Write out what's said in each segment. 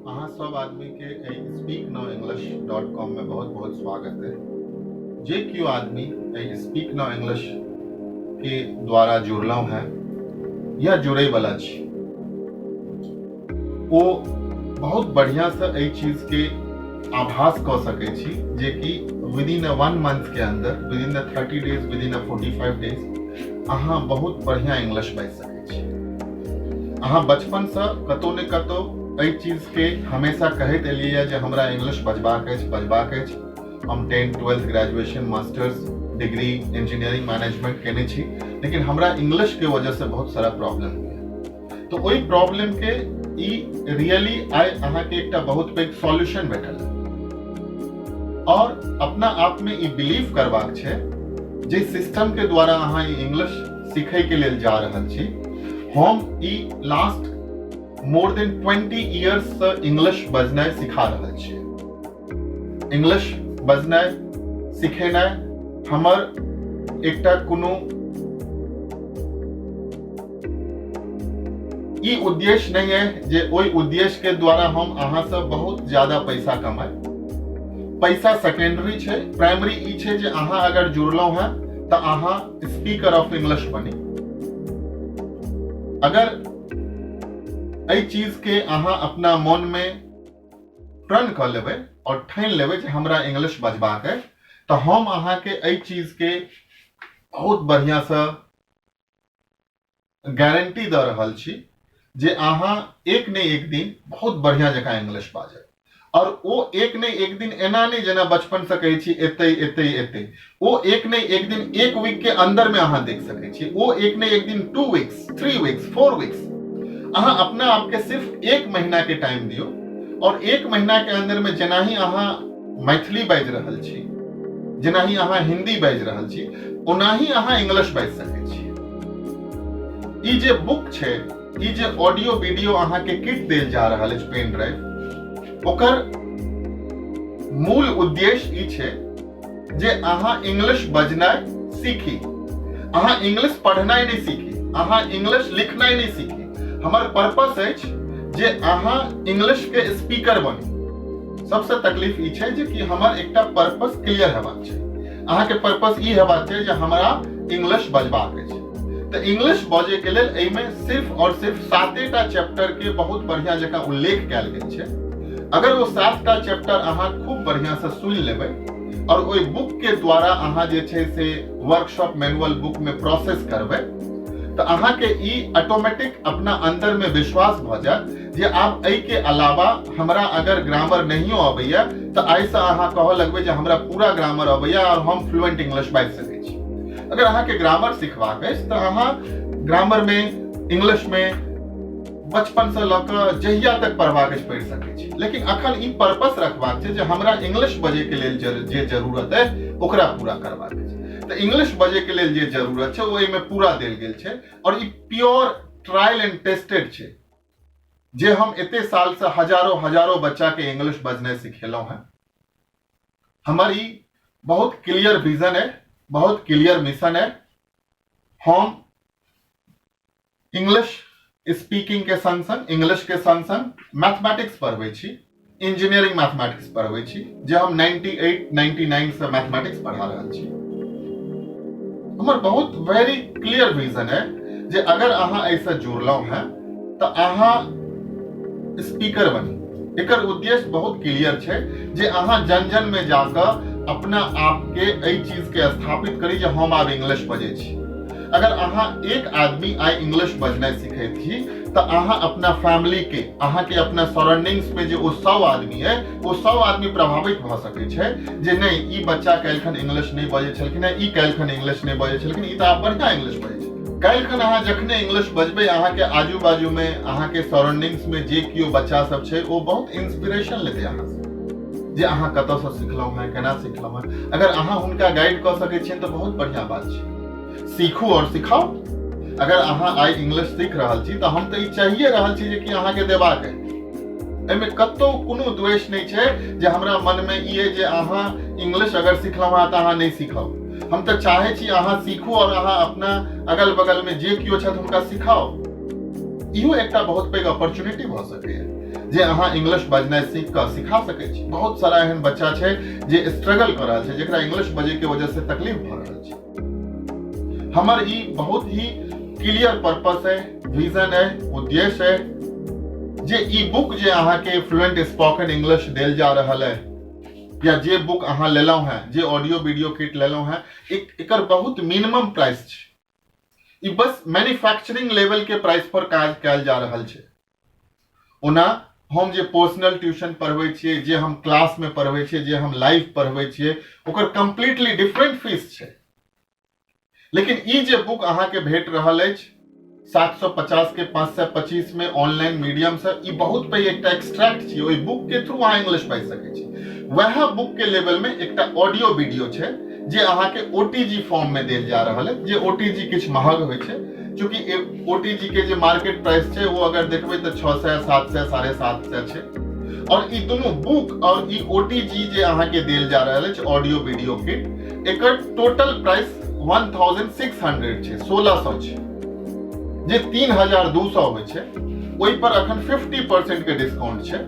अहाँ सब आदमी के एहि speak now English dot com में बहुत बहुत स्वागत है। जे केओ आदमी एहि स्पीक now English के द्वारा जुड़लहुँ हैं या जुड़े वाला छी, ओ बहुत बढ़िया से एहि चीज के आभास कऽ सकै छी जे कि विद इन वन मंथ के अंदर, within 30 days, within 45 days अहाँ बहुत बढ़िया इंग्लिश बाजि सकै छी। अहाँ बचपनसँ कतौ ने कतौ एहि चीजके हमेशा कहैत एलियै जे हमरा इंग्लिश बजबाक अछि, बजबाक अछि। हम 10th 12th graduation masters degree engineering management केने छी, लेकिन हमरा इंग्लिश के वजह से बहुत सारा प्रॉब्लम होइए। तो ओहि प्रॉब्लम के ई रियली I अहाँके एकटा बहुत पैघ सॉल्यूशन भेटल। और अपना आप में ई बिलीव करबाक छै जे सिस्टम के द्वारा अहाँ ई इंग्लिश सीखै के लेल जा रहल छी। हम ई लास्ट मोर देन 20 इयर्स से इंग्लिश बजनाइ सिखा रहल छी। इंग्लिश बजनाइ सिखेनाइ हमर एकटा कोनो ई उद्देश्य नहीं है जे ओहि उद्देश्य के द्वारा हम अहाँ से बहुत ज्यादा पैसा कमाए। पैसा सेकेंडरी छै, प्राइमरी ई छै जे अहाँ अगर जुड़लहुँ हैं तऽ अहाँ स्पीकर ऑफ इंग्लिश बनी। अगर एहि चीज के अहाँ अपना मन में प्रण कऽ लेबै और ठानि लेबै जे हमरा इंग्लिश बजबाक अइ, तऽ हम अहाँके एहि चीज के बहुत बढ़िया से गारंटी दऽ रहल छी जे अहाँ एक ने एक दिन बहुत बढ़िया जकाँ इंग्लिश बाजब। और ओ एक ने एक दिन एना नहि जेना बचपन से कहै छी एतै एतै एतै, ओ एक ने एक दिन एक वीक के अंदर में अहाँ देख सकै छी। ओ एक ने एक दिन 2 वीक्स, 3 वीक्स, 4 वीक्स, अहाँ अपना आपके सिर्फ 1 महीना के टाइम दियौ और 1 महीना के अंदर में जेना ही अहाँ मैथिली बाजि रहल छी, जेना ही अहाँ हिंदी बाजि रहल छी, ओना ही अहाँ इंग्लिश बाजि सकै छी। ई जे बुक छै, ई जे ऑडियो वीडियो अहाँ के किट देल जा रहल अछि पेन ड्राइव, ओकर मूल उद्देश्य ई छै जे अहाँ इंग्लिश बजनाइ सीखी। अहाँ इंग्लिश पढ़नाइ नहि सीखी, अहाँ इंग्लिश लिखनाइ नहि सीखी। हमर पर्पस अछि जे अहाँ इंग्लिश के स्पीकर बनी। सबसे तकलीफ ई छै जे कि हमर एकटा पर्पस क्लियर हेबाक छै। अहाँके पर्पस ई हेबाक छै जे हमरा इंग्लिश बजबाक अछि। तऽ इंग्लिश बजै के लेल एहिमे सिर्फ और सिर्फ 7टा चैप्टर के बहुत बढ़िया जकाँ उल्लेख कयल गेल छै। अगर ओ 7टा चैप्टर अहाँ खूब बढ़िया से सुनि लेबै और ओहि बुक के द्वारा अहाँ जे छै से वर्कशॉप मैनुअल बुक में प्रोसेस करबै, तऽ अहाँके ई ऑटोमेटिक अपना अंदर में विश्वास भऽ जायत जे आब एहि के अलावा हमरा अगर ग्रामर नहियो अबैया तऽ आइसँ अहाँ कहऽ लगबै जे हमरा पूरा ग्रामर अबैया और हम फ्लुएंट इंग्लिश बाजि सकै छी। अगर अहाँके ग्रामर सिखबाक अछि तऽ अहाँ ग्रामर में इंग्लिश में बचपन से लऽ कऽ जहिया तक पढ़बाक अछि पढ़ि सकै छी, लेकिन अखन ई पर्पस रखबाक छै जे हमरा इंग्लिश बजै के लेल जे जरूरत अछि ओकरा पूरा करबाक अछि। तऽ इंग्लिश बजै के लेल जे जरूरत छै ओ एहिमे पूरा देल गेल छै और E pure trial and tested छै जे हम एते साल से हजारों हजारों बच्चा के इंग्लिश बजनाइ सिखेलहुँ हैं। हमर ई बहुत क्लियर विजन है, बहुत क्लियर मिशन है। हम इंग्लिश स्पीकिंग के संग संग इंग्लिश के संग संग मैथमेटिक्स पढ़बै छी, इंजीनियरिंग मैथमेटिक्स पढ़बै छी, जे हम 98 99 से मैथमेटिक्स पढ़ा रहल छी। हमर बहुत वेरी क्लियर विजन है जे अगर अहाँ एहिसँ जुड़लहुँ हैं तऽ अहाँ स्पीकर बनी। एकर उद्देश्य बहुत क्लियर छै जे अहाँ जन जन में जाकऽ अपना आपके एहि चीज के स्थापित करी जे हम आब इंग्लिश बजै छी। अगर अहाँ एक आदमी आइ इंग्लिश बजनाइ सीखैत छी तऽ अहाँ अपना फैमिली के, अहाँ के अपना सराउंडिंग्स में जे ओ 100 आदमी है, ओ 100 आदमी प्रभावित भऽ सकै छै जे नहि, ई बच्चा काल्हिखन इंग्लिश नहि बजै छलखिन हेँ, ई काल्हिखन इंग्लिश नहि बजै छलखिन, ई तऽ आब बढ़िआँ इंग्लिश बजै छै। काल्हिखन अहाँ जखने इंग्लिश बजबै, अहाँके आजू बाजू में, अहाँके सराउंडिंग्स में जे केओ बच्चा सब छै ओ बहुत इंस्पिरेशन लेतै अहाँ से जे अहाँ कतऽसँ सिखलहुँ हेँ, केना सिखलहुँ हेँ। अगर अहाँ हुनका गाइड कऽ सकै छियनि तऽ बहुत बढ़िआँ बात छै। सीखू और सिखाउ। अगर अहाँ आइ इंग्लिश सीख रहल छी तऽ हम तऽ ई चाहिए रहल छी जे कि अहाँके देबाक अइ। एहिमे कतौ कोनो द्वेष नहि छै जे हमरा मनमे ई अइ जे अहाँ इंग्लिश अगर सिखलहुँ हेँ तऽ अहाँ नहि सीखब। हम तऽ चाहै छी अहाँ सीखू और अहाँ अपना अगल बगल में जे केओ छथि हुनका सिखाउ। इहो एकटा बहुत पैघ अपॉर्चुनिटी भऽ सकैए जे अहाँ इंग्लिश बजनाइ सीख कऽ सिखा सकै छी। बहुत सारा एहन बच्चा छै जे स्ट्रगल कऽ रहल छै, जेकरा इंग्लिश बजै के वजह से तकलीफ भऽ रहल छै। हमर ई बहुत ही क्लियर पर्पस है, विजन है, उद्देश्य है जे ई बुक जे अहाँके फ्लुएंट स्पोकन इंग्लिश देल जा रहल है, या जे बुक अहाँ लेलहुँ हैं, जे ऑडियो वीडियो किट लेलहुँ हैं, एकर बहुत मिनिमम प्राइस छै। ई बस मैन्युफैक्चरिंग लेवल के प्राइस पर काज कयल जा रहल छै। ओना हम जे पर्सनल ट्यूशन पढ़बै छियै, जे हम क्लासमे पढ़बै छियै, जे हम लाइव पढ़बै छियै, ओकर कम्प्लीटली डिफरेंट फीस छै। लेकिन ई जे बुक अहाँके भेट रहल अछि 750 के 525 में ऑनलाइन मीडियम से, ई बहुत पैघ एकटा एक्सट्रैक्ट छियै। ओहि बुक के थ्रू अहाँ इंग्लिश बाजि सकै छी। वएह बुक के लेवल में एकटा ऑडियो वीडियो छै जे अहाँके ओटीजी फॉर्म में देल जा रहल है, जे ओटीजी किछु महग होइ छै, चूँकि ओटीजी के जे मार्केट प्राइस छै वो अगर देखबै तऽ 600, 700, 750 छै। और ई दुनू बुक और ई ओटीजी जे अहाँके देल जा रहल अछि ऑडियो वीडियो किट, एकर टोटल प्राइस 1600 छै, 1600 छै, जे 3200 होइ छै। ओहि पर अखन 50% के डिस्काउंट छै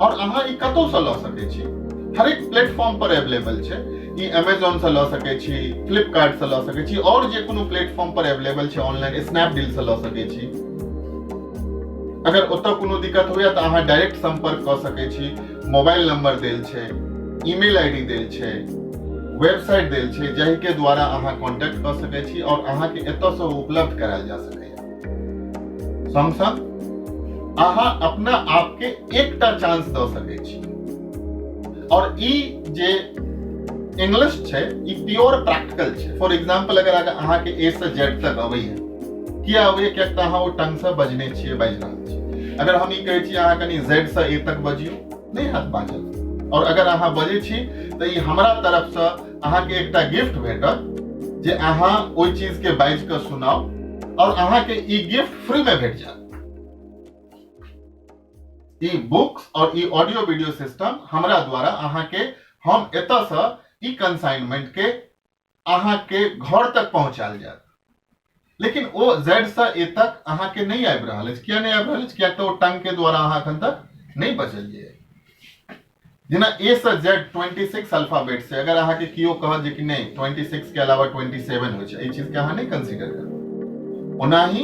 और अहाँ ई कतौसँ लऽ सकै छी, हरेक प्लेटफॉर्म पर अवेलेबल छै। ई अमेजोन से लऽ सकै छी, फ्लिपकार्ट से लऽ सकै छी, और जे कोनो प्लेटफॉर्म पर अवेलेबल छै ऑनलाइन, स्नैपडील से लऽ सकै छी। अगर ओतऽ कोनो दिक्कत होइए तऽ अहाँ डायरेक्ट संपर्क कऽ सकै छी। मोबाइल नंबर देल छै, ईमेल आईडी देल छै, वेबसाइट देल छै, जाहि के द्वारा अहाँ कॉन्टैक्ट कऽ सकै छी और अहाँके एतऽ से उपलब्ध करायल जा सकैए। संग संग अहाँ अपना आपके एकटा चांस दऽ सकै छी। और ई जे इंग्लिश छै ई प्योर प्रैक्टिकल छै। फॉर एग्जाम्पल, अगर अहाँके ए से जेड तक अबैया, किया अबैया? किएक तऽ अहाँ ओ टंग से बजने छियै, बाजि रहल छी। अगर हम ई कहै छी अहाँ कनि जेड से ए तक बजियौ, नहि हैत बाजल। और अगर अहाँ बजै छी तऽ ई हमरा तरफसँ अहाँके एकटा गिफ्ट भेटत जे अहाँ ओहि चीज के बाजि कऽ सुनाउ और अहाँके ई गिफ्ट फ्री में भेट जायत। ई बुक्स और ई ऑडियो वीडियो सिस्टम हमरा द्वारा अहाँके हम एतऽसँ ई कंसाइनमेंट के अहाँके घर तक पहुँचायल जायत। लेकिन ओ जेड से ए तक अहाँके नहि आबि रहल अछि। किया नहि आबि रहल अछि? किया तऽ ओ टंग के द्वारा अहाँ एखन तक नहि बजलियै। जेना ए से जेड 26 अल्फाबेट से अगर अहाँके केओ कहत जे कि नहि 26 के अलावा 27 होइ छै, एहि चीज के अहाँ नहि कंसीडर करबै। ओनाही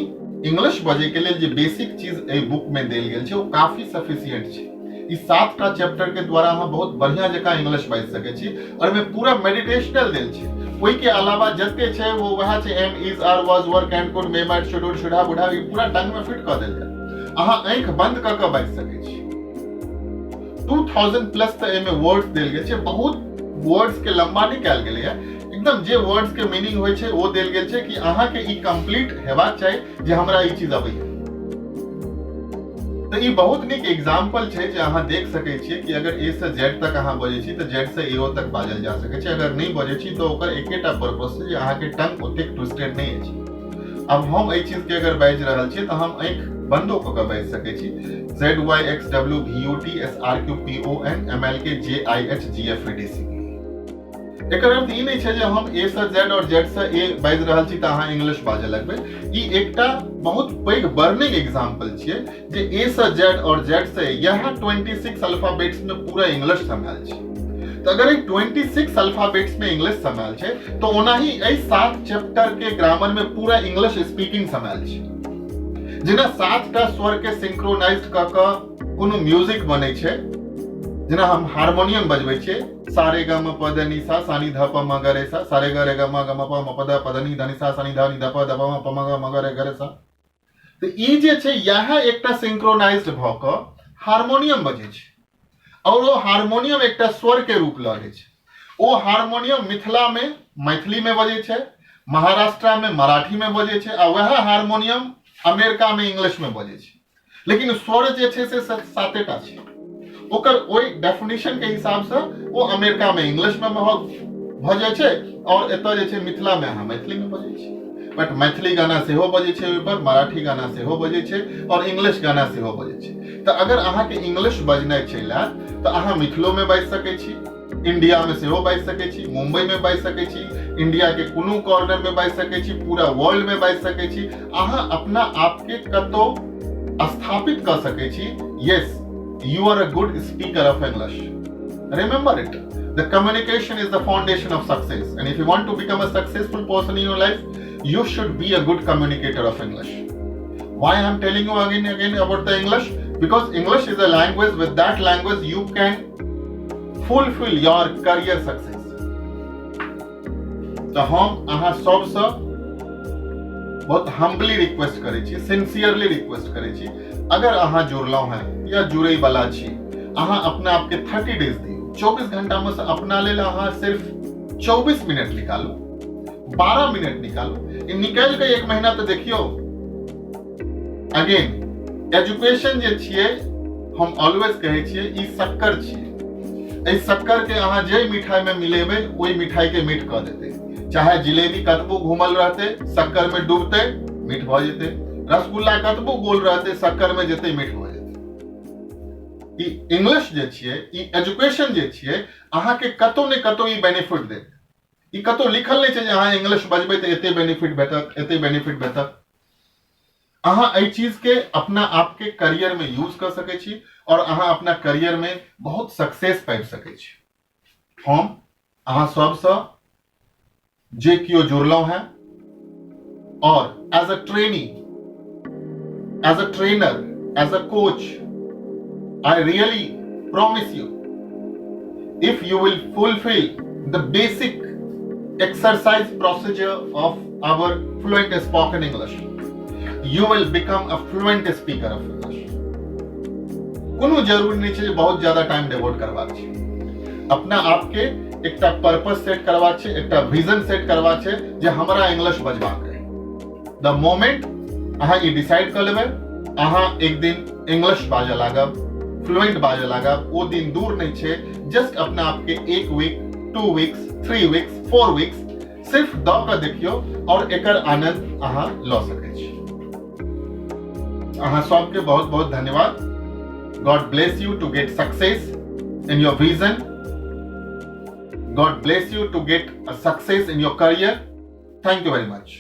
इंग्लिश बजै के लेल जे बेसिक चीज एहि बुक में देल गेल छै ओ काफी सफिशिएंट छै। ई 7टा चैप्टर के द्वारा अहाँ बहुत बढ़िया जकाँ इंग्लिश बाजि सकै छी और एहिमे पूरा मेडिटेशनल देल छै। ओहि के अलावा जते छै वो वएह छै, am is are was were can could may might should would should have would have, ई पूरा टंग में फिट कऽ देल जायत। अहाँ आँखि बंद कऽ कऽ बाजि सकै छी। 2000 प्लस तऽ एहिमे वर्ड्स देल गेल छै। बहुत वर्ड्स के लंबा नहि कयल गेलैए, एकदम जे वर्ड्स के मीनिंग होइ छै ओ देल गेल छै कि अहाँके ई कंप्लीट हेबाक चाही जे हमरा ई चीज अबैए। तऽ ई बहुत नीक एग्जाम्पल छै जे अहाँ देख सकै छियै कि अगर ए से जेड तक अहाँ बजै छी तऽ जेड से ए ओ तक बाजल जा सकै छै। अगर नहि बजै छी तऽ ओकर एकेटा पर्पस छै जे अहाँके टंग ओतेक ट्विस्टेड नहि अछि। अब हम एहि चीज के अगर बाजि रहल छी तऽ हम आँखि बंदो कऽ कऽ बाजि सकै छी। Z Y X W V U T S R Q P O N M L K J I H G F A D C. एकर अर्थ ई नहि छै जे हम ए से जेड और जेड से ए बाजि रहल छी तऽ अहाँ इंग्लिश बाजऽ लगबै। ई एकटा बहुत पैघ बर्निंग एग्जाम्पल छियै जे ए से जेड और जेड से इएह 26 अल्फाबेट्स में पूरा इंग्लिश समायल छै। तऽ अगर एहि 26 अल्फाबेट्स में इंग्लिश समायल छै तऽ ओनाही एहि 7 चैप्टर के ग्रामर में पूरा इंग्लिश स्पीकिंग समायल छै। जेना 7टा स्वर के सिंक्रोनाइज कऽ कऽ कोनो म्यूजिक बनै छै, जेना हम हारमोनियम बजबै छियै, सा रे ग म प द नि सा सा नि ध प म ग रे सा, सा रे ग रे ग म ग म प म प द प द नि ध नि सा सा नि ध नि ध प द प म प म ग म ग रे ग रे सा। तऽ ई जे छै इएह एकटा सिंक्रोनाइज्ड भऽ कऽ हारमोनियम बजै छै और ओ हारमोनियम एकटा स्वर के रूप लऽ लै छै। ओ हारमोनियम मिथिला में मैथिली में बजै छै, महाराष्ट्र में मराठी में बजै छै, आ वएह हारमोनियम अमेरिका में इंग्लिश में बजै छै। लेकिन स्वर जे छै से सातेटा छै। ओकर ओहि डेफिनेशन के हिसाब से ओ अमेरिका में इंग्लिश में भऽ जाइ छै और एतऽ जे छै मिथिला में अहाँ मैथिली में बजै छी। बट मैथिली गाना सेहो बजै छै ओहिपर, मराठी गाना सेहो बजै छै और इंग्लिश गाना सेहो बजै छै। तऽ अगर अहाँके इंग्लिश बजनाइ चलि आयत तऽ अहाँ मिथिलोमे बाजि सकै छी, इंडियामे सेहो बाजि सकै छी, मुम्बईमे बाजि सकै छी, इंडियाके कोनो कॉर्नरमे बाजि सकै छी, पूरा वर्ल्डमे बाजि सकै छी। अहाँ अपना आपके कतौ स्थापित कऽ सकै छी, yes, you are a good speaker of English. Remember it, the communication is the foundation of success, and if you want to become a successful person in your life, you should be a good communicator of English. Why I am telling you again and again about the English? Because English is a language, with that language you can fulfill your career success. तऽ हम अहाँ सबसँ बहुत humbly request करै छी, sincerely request करै छी, अगर अहाँ जुड़लहुँ हैं या जुड़ै वाला छी, अहाँ अपना आपके 30 डेज दियौ। 24 घंटा में से अपना लेल अहाँ सिर्फ 24 मिनट निकालू, 12 मिनट निकालू। ई निकालि कऽ एक महीना तऽ देखियौ। अगेन, एजुकेशन जे छियै, हम ऑलवेज कहै छियै, ई शक्कर छियै। एहि शक्कर के अहाँ जे मिठाई में मिलेबै, ओहि मिठाई के मीठ कऽ देतै। चाहे जिलेबी कतबो घूमल रहतै, शक्कर में डूबतै, मीठ भऽ जेतै। रसगुल्ला कतबो गोल रहतै, शक्कर में जेतै, मीठ भऽ जेतै। ई इंग्लिश जे छियै, ई एजुकेशन जे छियै, अहाँके कतौ ने कतौ ई बेनिफिट देत। ई कतौ लिखल नहि छै जे अहाँ इंग्लिश बजबै तऽ एते बेनिफिट भेटत, एते बेनिफिट भेटत। अहाँ एहि चीज के अपना आपके करियर में यूज कर सकै छी और अहाँ अपना करियर में बहुत सक्सेस पाबि सकै छी। हम अहाँ सबसँ जे केओ जुड़लहुँ हैं और as a trainee, as a trainer, as a coach, I really promise you, if you will fulfill the basic exercise procedure of our fluent spoken English, you will become a fluent speaker of English. कोनो जरूरी नहि छै जे बहुत ज्यादा time devote करबाक छै। अपना आपके एकटा पर्पस सेट करबाक छै, एकटा विजन सेट करबाक छै जे हमरा इंग्लिश बजबाक है। द मोमेंट अहाँ ई डिसाइड कऽ लेबै, अहाँ एक दिन इंग्लिश बाजऽ लागब, फ्लुएंट बाजऽ लागब। ओ दिन दूर नहि छै। जस्ट अपना आपके एक वीक, 2 वीक्स, 3 वीक्स, 4 वीक्स सिर्फ दऽ कऽ देखियौ और एकर आनंद अहाँ लऽ सकै छी। अहाँ सबके बहुत बहुत धन्यवाद। God bless you to get success in your vision. God bless you to get a success in your career. Thank you very much.